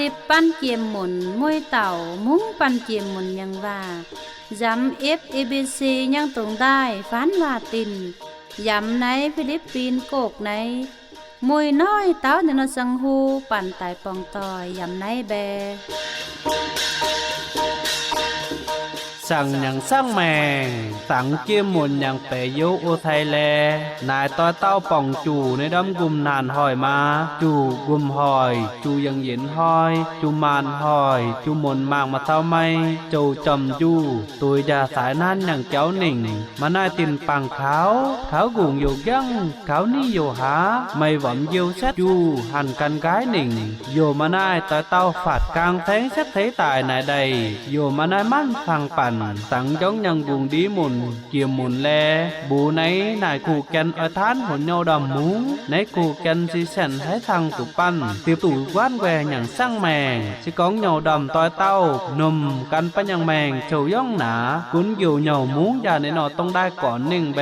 ເອັບປັນກຽມໝຸນ ມວຍເຕົ່າ ມຸ້ງປັນກຽມໝຸນຍັງວ່າ ຢຳເອັບເອບີຊີຍັງຕົງໄດ້ ຟານວ່າຕິນ ຢຳໃນຟີລິບປີນໂກກໃນ ມວຍນ້ອຍເຕົ້າໃນນອດສັງຫູ ປັນຕາຍປ່ອງຕ່ອຍ ຢຳໃນແບ. ສັງຍັງສັງແມງ ສັງກຽມໝຸນຍັງແປໂຍໂອໄທແລ ນາຍຕ້ອຍເຕົ້າປ່ອງຈູ່ ໃນດອມກຸມນານຫອຍມາ ຈູ່ກຸມຫອຍ ຈູ່ຍັງເຢັນຫອຍ ຈູ່ມານຫອຍ ຈູ່ມົນມາກມາເຕົ້າໄມ້ ໂຈຈອມຈູ່ ໂຕຍຢາສາຍນານຍັງເຈົ້າໜິງ ມານາຍຕິນປາງຂາວ ຂາວກຸງໂຍກຍັງ ຂາວໜີໂຍຫາ ໄມ້ຫວຳຢຽວແຊດຈູ່ ຫັນກັນກາຍໜິງ ໂຍມານາຍຕອຍເຕົ້າ ຟາດກາງແທງແຊດໄທຕາຍນາຍໃດ ໂຍມານາຍມັນຟັງປັນ ສັງຢອງຍັງກຸງດີໝຸນ ກຽມໝຸນແລ ບູໃນນາຍຄູ່ແກ່ນ ອອຍທານຫົນເຍົາດຳໝູ ໃນຄູ່ແກ່ນສີແສນໄທທັງຕຸປັນ ຕິບຕູກວານແວຍັງສັງແມງ ຊິກອງເຍົາດຳຕອຍເຕົ້າ ນົມກັນປະຍັງແມງ ໂຈຢອງໜາ ກຸນຢູ່ເຍົາໝູ ຢາໃນນອດຕ້ອງໄດ້ກ່ອນໜຶ່ງແບ.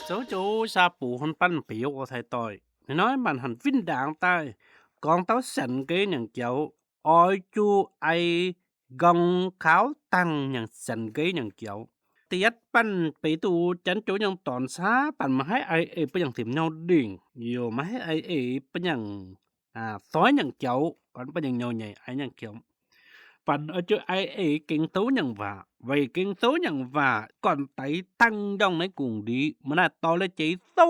ໂຈໂຈຊາປູ ຮຸນປັນ ປະໂຫຍກອອກໄທຕ່ອຍ ນ້ອຍໆ ມັນຫັນວິນດາງໃຕ້ ກອງເຕົ້າແສນເກຍຫຍັງກຽວ ອອຍຈູໄອ ກອງຂາວຕັງຫຍັງແສນເກຍຫຍັງກຽວ ຕຽດປັນ ເປຕູ ຈັນໂຈຫຍັງຕອນຊາ ປັນມາໃຫ້ໄອເອ ປະຫຍັງເຕັມເຍົາດິງ ໂຍມາໃຫ້ໄອເອ ປະຫຍັງ ອາ ຊອຍຫຍັງກຽວ ກອນປະຫຍັງເຍົາໃຫຍ່ ໄອຫຍັງກຽວ ປັນເອົາຈຸໄອເອ ເກັງໂຕຫຍັງວ່າ ໄວເກັງໂຕຫຍັງວ່າ ກ່ອນໄຕຕັ້ງຢ່ອງໃນກຸງດີ ມານາດຕໍ່ເລເຈໂຕ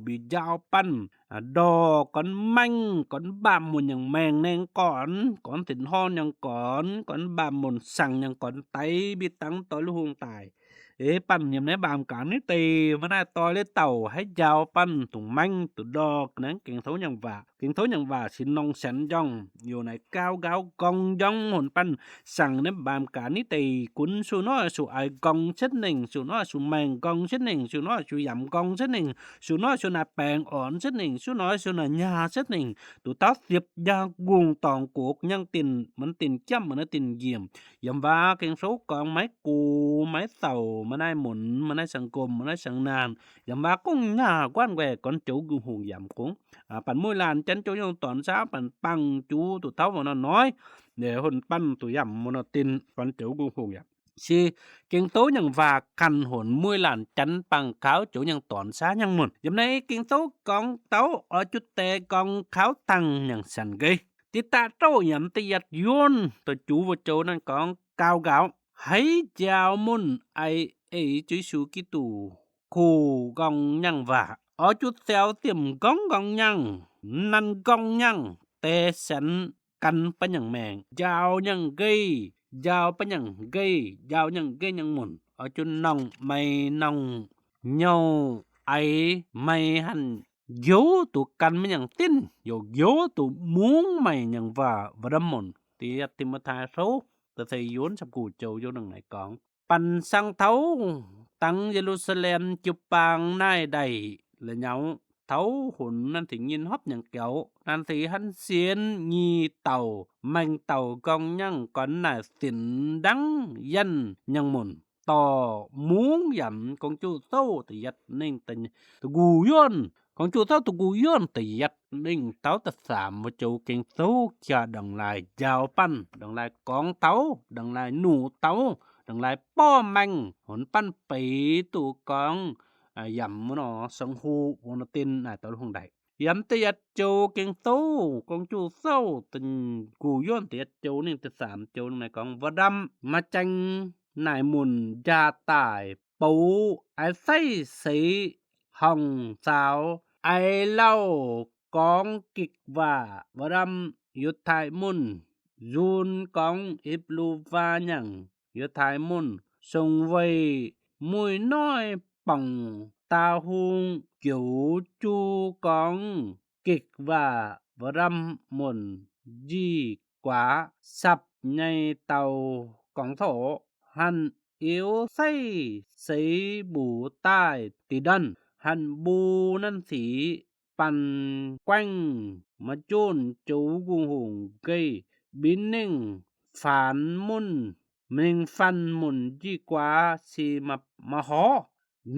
ບີຢາວປັນ ອາ ດໍ ກອນແມງ ກອນບາມມຸນຫຍັງແມງແນງກອນ ກອນສິນຮອນຫຍັງກອນ ກອນບາມມຸນສັງຫຍັງກອນໄຕ ບີຕັງຕໍ່ລູກຫົງຕາຍ ເອ ປັນຍຳໃນບາມການນີ້ເຕ ມານາດຕໍ່ເລເຕົາ ໃຫ້ຢາວປັນ ຕຸງແມງ ຕຸດອກ ນາງເກັງໂທຫຍັງວ່າ ເກັງໂທຫຍັງວ່າ ຊິນອງແສນຢອງ ຢູ່ໃນກ້າວກາວກອງຢອງ ຫົນປັນ ສັງໃນບາມການນີ້ເຕ ກຸນສູ່ນ້ອຍສູ່ອາຍກອງເຊັ່ນໜຶ່ງ ສູ່ນ້ອຍສູ່ແມງກອງເຊັ່ນໜຶ່ງ ສູ່ນ້ອຍສູ່ຢຳກອງເຊັ່ນໜຶ່ງ ສູ່ນ້ອຍສູ່ນາແປງອ່ອນເຊັ່ນໜຶ່ງ ສູ່ນ້ອຍສູ່ນາຫຍ້າເຊັ່ນໜຶ່ງ ຕູເຕົ້າຕຽບຢາກຸງຕອງໂກກຍັງຕິນ ມັນຕິນຈ້ຳ ມັນຕິນຢ້ຽມ ຍາມວ່າເກັງໂຊກອງໄມ້ກູ ໄມ້ເຕົາ ມານາຍໝຸນ ມານາຍສັງກົມ ມານາຍສັງນານ ຍາມວ່າກົງຫຍ້າກວານແວກອນໂຈກຸງຫົງຢາມກົງ ອາ ປັນມຸ້ຍຫຼານຈັນໂຈຍົງຕອນເຊົ້າ ປັນປັງຈູຕູເຕົ້າບໍ່ນອນນ້ອຍ ເດຫົນປັນຕູຢາມບໍ່ນອນຕິນ ປັນໂຈກຸງຫົງຢາມ ຊິເກັງໂຕຫຍັງວ່າກັນ ຫົນມຸ້ຍຫຼານຈັນປັງຂາວໂຈຍັງຕອນຊ້າຍັງໝົດ ຍາມໃນເກັງໂຕກອງເຕົ້າ ອອຈຸແຕກອງຂາວຕັງຫຍັງສັນເກຍ ຕິຕາໂຕຍຳຕະຢັດຍົນ ໂຕຈູວະໂຈນັ້ນກອງກາວກາວ ໃຫ້ຈາວມຸນໄອເອ ຈຸຍຊູກິຕູ ຄູກອງຍັງວ່າ ອອຈຸແຊວຕຽມກອງກອງຍັງ ນັນກອງຍັງ ແຕ່ສັນກັນປະຫຍັງແມງ ຢາວຍັງເກຍ ຢາວປະຫຍັງເກຍ ຢາວຍັງເກຍຍັງໝຸນ ອອຈຸນອງໄມນອງ ເຍົາໄອໄມຫັນ ໂຢຕູກັນມາຍັງຕິນ ໂຢໂຢຕູມຸງໄມຍັງວ່າ ວະດຳມົນ ຕິຍັດຕິມະທາໂຊ ຕະເຊຍູນສັບກູໂຈໂຍໜັງໃນກອງ ປັນສັງເທົາ ຕັງເຢຣູຊາເລັມ ຈຸບປາງນາຍໃດ ລະເຍົາເທົາ ຫົນນັນຊິຍິນຮອບຍັງແກວ ນັນຊິຫັນສຽນ ຢີເຕົາ ແມງເຕົາກອງຍັງ ກອນນາຍສິນດັງຢັນຍັງໝຸນ ຕໍ່ມຸງຢຳ ກອງຈູໂຕຕະຢັດເນັ່ງຕະ ຕະກູຢອນ ກອງຈູໂຕຕະກູຢອນຕະຢັດເນັ່ງເຕົາຕະສາມ ວະໂຈເກັງໂຕຈາດັງລາຍຢາວປັນ ດັງລາຍກອງເຕົາ ດັງລາຍໜູເຕົາ ດັ່ງຫຼາຍປ້ອແມ່ງ ຫົນປັນໄປຕູກອງ ອາ ຢຳນອ ສັງຫູ ວົງນະຕິນ ອາ ຕະລຸງໃດ ຢຳຕະຢັດໂຈເກັງໂຕ ກອງຈູເຊົາ ຕັນກູຢອນຕະຢັດໂຈ ໜຶ່ງຕະສາມໂຈ ໃນກອງວະດຳ ມາແຈ້ງນາຍມຸນ ຢ່າຕາຍ ປູ ອາໄສເສ ຫ້ອງສາວ ອາຍເລົ່າ ກອງກິກວ່າ ວະດຳ ຢຸດທ້າຍມຸນ ຢູນກອງ ອິບລູວາຍັງ ຢຸດທ້າຍມຸນ ຊົງເວຍ ມຸ້ຍນ້ອຍ ປ່ອງ ຕາຮຸງ ກິວ ຈູກອງ ກິກວ່າ ວະດຳ ມຸນ ຈີກວ່າ ສັບໃຫຍ່ເຕົາ ກອງໂທ ຫັນ ເອວໄຊ ເສບູ ຕາຍ ຕິດັນ ຫັນ ບູ ນັນສີ ປັນແກວ່ງ ມາໂຈນໂຈກຸງຫົງເກຍ ບິນເນັ່ງຟານມຸນ ເມັງຟັນມຸນຈີກວາຊີມາ ມາຫໍ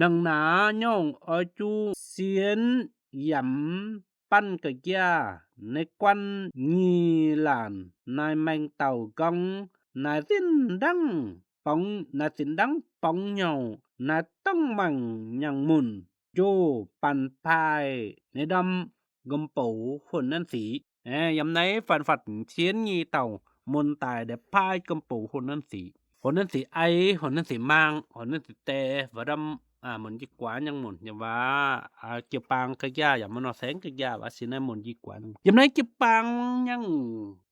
ນັງໜາຍ່ອງອອຍຈູສຽນ ຢຳ ປັນກະກຽ ໃນກວັນງີຫຼານ ນາຍແມງເຕົາກອງ ນາຍສິນດັງປອງ ນາຍສິນດັງປອງເຍົາ ນາຍຕ້ອງມັງຍັງມຸນ ໂຈປັນພາຍ ໃນດຳກຳໂປຫົນນັ້ນສີ ແອ ຢຳໃນຟັນຟັດສຽນງີເຕົາ ມຸນຕາຍແດ່ພາຍກຳໂປຫົນນັ້ນສີ ຫົນນັ້ນສີໄອ ຫົນນັ້ນສີມາງ ຫົນນັ້ນສີແຕ່ ວະດຳ ອາ ມຸນຈີກວາຍັງມຸນ ຍາມວ່າ ອາ ກຽວປາງກະກຽ ຢາມມະນອແສງກະກຽ ວ່າຊິໃນມຸນຈີກວາຍັງ ຢາມໃນກຽວປາງຍັງ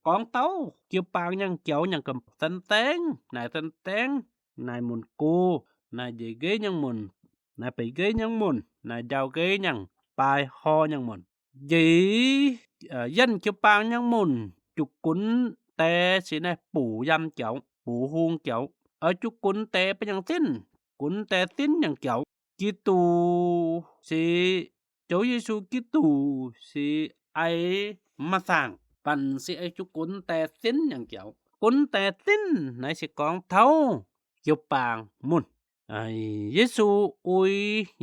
ກອງເຕົາ ກຽວປາງຍັງກຽວຍັງກຳສັນແຕງ ນາຍສັນແຕງ ນາຍມຸນກູ ນາຍເຈເກຍຍັງມຸນ ນາຍໄປເກຍຍັງມຸນ ນາຍດາວເກຍຍັງ ປາຍຫໍຍັງມຸນ ເຢ ເອີ ຢັນກຽວປາງຍັງມຸນ ຈຸກຸນແຕຊິແນ ປູຢຳກຽວ ປູຮຸງກຽວ ເອີ ຈຸກຸນແຕໄປຍັງສິນ ກຸນແຕສິນຍັງກຽວ ກິຕູຊິ ເຈົ້າເຢຊູກິຕູຊິໄອມາສ້າງ ປັນຊິໄອຈຸກຸນແຕສິນຍັງກຽວ ກຸນແຕສິນໃນຊິກອງເທົາ ກຽວປາງມຸນ ໄອ ເຢຊູອຸຍ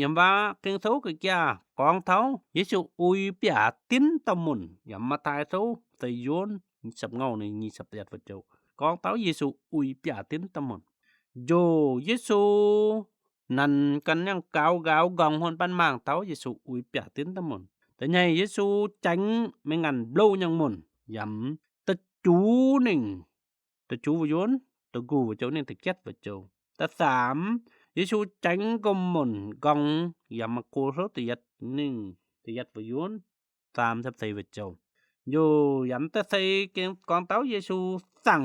ຍາມວ່າເກັງໂຕກະກຽ ກອງເທົາ ເຢຊູອຸຍປຽຕິນຕະມຸນ ຍາມມາທາຍໂຕ ໄຊໂຍນ ສັບເງົາໃນງີສັບຍັດວະໂຈ ກອງເທົາ ເຢຊູອຸຍປຽຕິນຕະມຸນ ໂຢ ເຢຊູ ນັນກັນຍັງກາວກາວກອງຫົນປັນມາງເຕົາ ເຢຊູອຸຍປຽຕິນຕະມຸນ ຕະໃຫຍ່ ເຢຊູແຈງແມງອັນໂບລຍັງມຸນ ຢຳ ຕະຈູໜຶ່ງ ຕະຈູວະໂຍນ ຕະກູວະໂຈ ໜຶ່ງຕະກຽດວະໂຈ ຕະສາມ ເຢຊູແຈງກົມມົນກອງ ຢຳມະໂກໂຊຕະຢັດ ໜຶ່ງຕະຍັດວະໂຍນ ສາມສັບໄຊວະໂຈ ໂຢ ຢຳຕະໄຊເກັງກອງເຕົາ ເຢຊູສັງ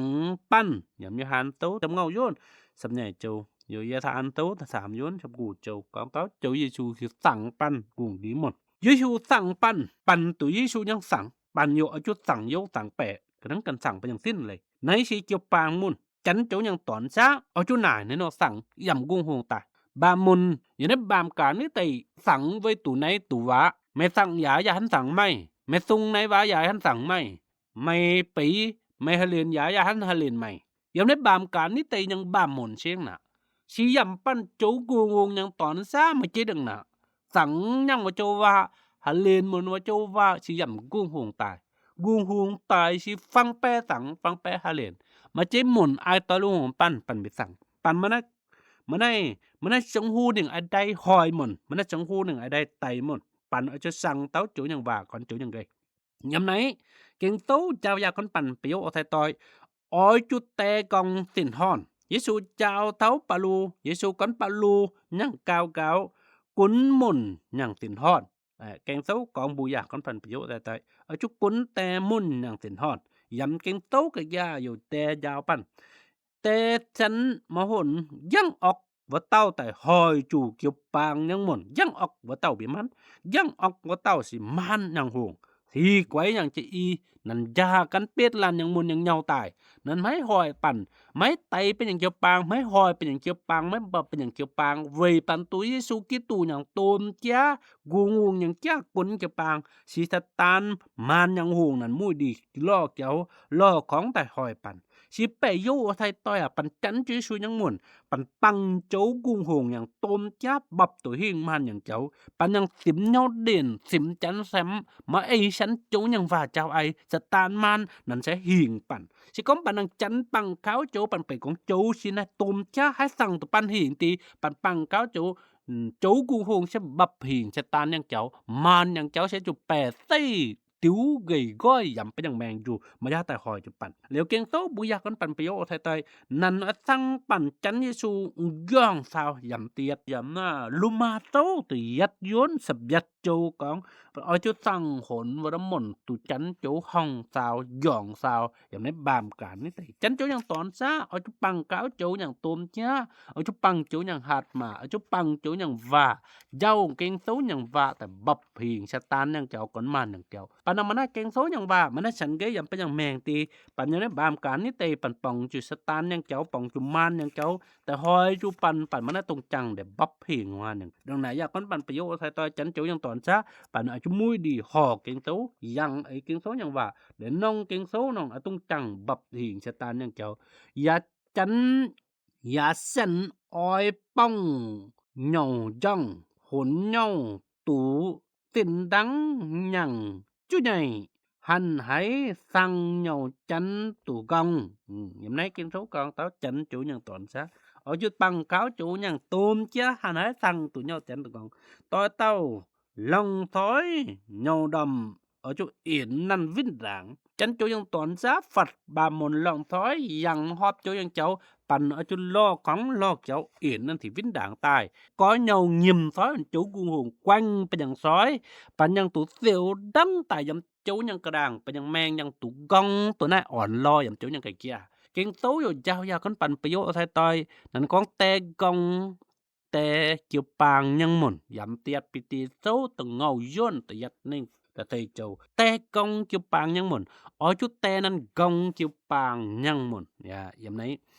ປັນ ຢຳໂຍຮານໂຕ ສຳເງົາໂຍນ ສັບໃຫຍ່ໂຈ ໂຢ ເຢທາອັນໂຕ ຕະສາມໂຍນ ສັບກູໂຈ ກອງເຕົາ ເຈົ້າເຢຊູຊິສັງປັນກຸງດີໝົດ ເຢຊູສັງປັນ ປັນໂຕເຢຊູຍັງສັງ ປັນໂຍອາຈຸສັງໂຍສັງແປ ກະນັ້ນກັນສັງໄປຍັງສິ້ນເລີຍ ໃນສີກຽວປາງມຸນ ຈັນໂຈຍັງຕອນຊາ ເອົາຈຸນາຍໃນນອກສັງ ຢຳກຸງຫົງຕາຍ ບາມຸນ ຢູ່ໃນບາມການນີ້ໄຕ ສັງໄວ້ຕູໃນຕູວາ ແມ່ສັງຢາ ຢ່າຫັ້ນສັງໄໝ ແມ່ສຸງໃນວາ ຢ່າຫັ້ນສັງໄໝ ໄໝປີ ແມ່ຫະເລນຢາ ຢ່າຫັ້ນຫະເລນໄໝ ຢຳໃນບາມການນີ້ໄຕຍັງບາມຸນຊຽງນະ ຊິຢຳປັນໂຈກຸງຫົງຍັງຕອນຊາ ມາເຈດດັ່ງນະ ສັງຍັງວ່າໂຈວ່າ ຫະເລນມຸນວ່າໂຈວ່າ ຊິຢຳກຸງຫົງຕາຍ ກຸງຫົງຕາຍ ຊິຟັງແປສັງ ຟັງແປຫະເລນ ມາເຈໝຸນອາຍຕອນລຸງຫົງປັນ ປັນໄປສັງ ປັນມານະ ມາໄນ ມາໄນເຊິ່ງຮູ້ໜຶ່ງອາໄດຫອຍໝຸນ ມາໄນເຊິ່ງຮູ້ໜຶ່ງອາໄດໄຕໝຸນ ປັນອາຈະສັງເຕົ້າໂຈຍັງວ່າ ກ່ອນໂຈຍັງເກຍ ຍາມໃນ ເກັງໂຕ ຈາວຢາກອນປັນປະໂຍກອອກໄທຕອຍ ອອຍຈຸແຕກອງສິນຮອນ ເຢຊູຈາວເທົາປາລູ ເຢຊູກອນປາລູ ຍັງກາວກາວ ກຸນມຸນຍັງສິນຮອນ ເອີ ເກັງໂຕກອງບູຢາກອນປັນປະໂຍກອອກໄທຕອຍ ອາຈຸກຸນແຕມຸນຍັງສິນຮອນ ຢຳເກັງໂຕກະຢາຢູ່ແຕຍາວປັນ ແຕ່ສັນມະຫົນ ຍັງອອກ ວະເຕົ້າໄຕຫອຍຈູກຽວປາງຍັງໝົນ ຍັງອອກວະເຕົ້າບິມັນ ຍັງອອກວະເຕົ້າຊິມານຍັງໂຮງ ທີ່ໄກວຍັງຈະອີ ນັ້ນຢາກັນເປັດລານຍັງມຸນຍັງເຍົາຕາຍ ນັ້ນໄມ້ຫອຍປັນ ໄມ້ໄຕເປັນຫຍັງກຽວປາງ ໄມ້ຫອຍເປັນຫຍັງກຽວປາງ ໄມ້ບັບເປັນຫຍັງກຽວປາງ ເວີຍປັນຕູເຢຊູກິຕູຫຍັງໂຕມເຈຍ ກຸງຫຸງຫຍັງເຈຍກຸນກຽວປາງ ຊິສະຕານມານຍັງໂຮງ ນັ້ນມຸ້ຍດີຫຼໍ່ກຽວຫຼໍ່ຂອງໄຕຫອຍປັນ ຊິແປໂຍອາໄທຕອຍອາ ປັນຈັນເຈຊູຍັງໝຸນ ປັນປັງໂຈກຸງຫົງຍັງຕົມຈັບບັບໂຕຫີງມານຍັງເຈົ້າ ປັນຍັງສິມເຫຍົາເດັ່ນ ສິມຈັນແຊມ ມາໄອສັນໂຈຍັງວ່າເຈົ້າໄອ ສະຕານມານ ນັ້ນແຊຫີງປັນ ຊິກອມປັນນັງຈັນປັງຂາວໂຈ ປັນເປັນຂອງໂຈຊິນະ ຕົມຈະໃຫ້ສັ່ງໂຕປັນຫີງຕີ ປັນປັງຂາວໂຈ ໂຈກຸງຫົງສະບັບຫີງສະຕານຍັງເຈົ້າ ມານຍັງເຈົ້າ ເສຈຸແປເຕ ຕິວເກຍກ້ອຍ ຢຳໄປຍັງແມງຢູ່ ມາຢາຕາຍຫອຍຈຸປັນ ແລ້ວເກງໂຕບຸຍາກກັນປັນປະໂຍກໄທຕອຍ ນັ້ນອະສັງປັນຈັນເຢຊູ ຢອງຊາວ ຢຳຕຽດ ຢຳໜ້າ ລຸມາໂຕ ຕະຍັດຍົນ ສະບຽດໂຈກອງ ອອຍຈຸສັງຫົນ ວະລະມົນ ຕຸຈັນໂຈ ຫ້ອງຊາວ ຢອງຊາວ ຢຳໃນບາມການນີ້ໄຕ ຈັນໂຈຍັງຕອນຊາ ອອຍຈຸປັງກາວໂຈຍັງໂຕມຈາ ອອຍຈຸປັງໂຈຍັງຫາດມາ ອອຍຈຸປັງໂຈຍັງວ່າ ເຈົ້າເກັງໂຕຍັງວ່າ ແຕ່ບັບຜີງສະຕານຍັງເຈົ້າ ກ່ອນມານຍັງເຈົ້າ ປານຳມະນະເກັງໂຕຍັງວ່າ ມະນະສັນເກຍ ຢຳໄປຍັງແມງຕີ ປັນຍັງໃນບາມການນີ້ເຕ ປັນປ່ອງຈຸສະຕານຍັງເຈົ້າ ປ່ອງຈຸມານຍັງເຈົ້າ ແຕ່ຫອຍຈຸປັນ ປັນມະນະຕົງຈັງ ແຕ່ບັບຜີງວ່າໜຶ່ງ ດັ່ງນັ້ນ ຢາກມັນປັນປະໂຍກໃສ່ຕໍ່ ຈັນໂຈຍັງຕອ ນຊາ ປານອາຈຸມຸຍດີ ຫໍ່ເກັງໂຕ ຍັງເອີຍເກັງໂຕຍັງວ່າ ແລະ ນ້ອງເກັງໂຕນ້ອງອາຕຸງຈັງ ບັບຫີງສະຕານຍັງເຈົ້າ ຢາຈັນ ຢາເສັ້ນ ອອຍປ່ອງ ເຫຍົາຢອງ ຫົນເຫຍົາ ຕູ ຕິນດັງ ຍັງ ຈຸໃຫຍ່ ຫັນໄຫ ສັງ ເຫຍົາ ຈັນ ຕູ ກອງ ອືມ ຍາມໃນເກັງໂຕກອງເຕົ້າ ຈັນ ໂຈ ຍັງ ຕອນຊາ ອອຍຈຸດປັງ ຄາວ ໂຈ ຍັງ ໂຕມ ເຈຍ ຫັນໄຫ ສັງ ຕູ ເຫຍົາ ຈັນ ຕູ ກອງ ຕອຍເຕົ້າ ລອງ ຖອຍ ເຫຍົາ ດອມ ອອຍຈຸ ເອັນ ນັນ ວິນ ດາງ ຈັນ ໂຈ ຍັງ ຕອນຊາ ຟັດ ບາມົນ ລອງ ຖອຍ ຍັງ ຫອບ ໂຈ ຍັງ ເຈົ້າ ປັນ ອອຍຈຸ ລໍ ຂອງ ລໍ ເຈົ້າ ເອັນ ນັນ ທີ່ ວິນ ດາງ ຕາຍ ກໍ ເຫຍົາ ຍິມ ຖອຍ ໂຈ ກຸງຫົງ ແກວ່ງ ໄປຍັງ ຖອຍ ປັນ ຍັງ ຕູ ເຊວ ດັງ ຕາຍ ຍຳ ໂຈ ຍັງ ກະດາງ ໄປຍັງ ແມງ ຍັງ ຕູ ກອງ ໂຕ ນາຍ ອ່ອນ ລໍ ຍຳ ໂຈ ຍັງ ກະເກຍ ເກັງໂຕ ໂຍ ຢາວ ຢາວ ຄັນ ປັນ ປະໂຫຍດ ໃສ່ ຕອຍ ນັ້ນ ກອງ ແຕ່ ກອງ ແຕ່ ເກຽວ ປາງ ຍັງ ມົນ ຍຳ ຕຽດ ປີຕີ ໂຊ ຕະເງົາ ຢອນ ຕະຢັດ ເນັ່ງ ຕະເຕ ໂຈ ແຕ່ ກອງ ເກຽວ ປາງ ຍັງ ມົນ ອອຍຈຸ ແຕ່ ນັ້ນ ກອງ ເກຽວ ປາງ ຍັງ ມົນ ຍາ ຍາມໃນ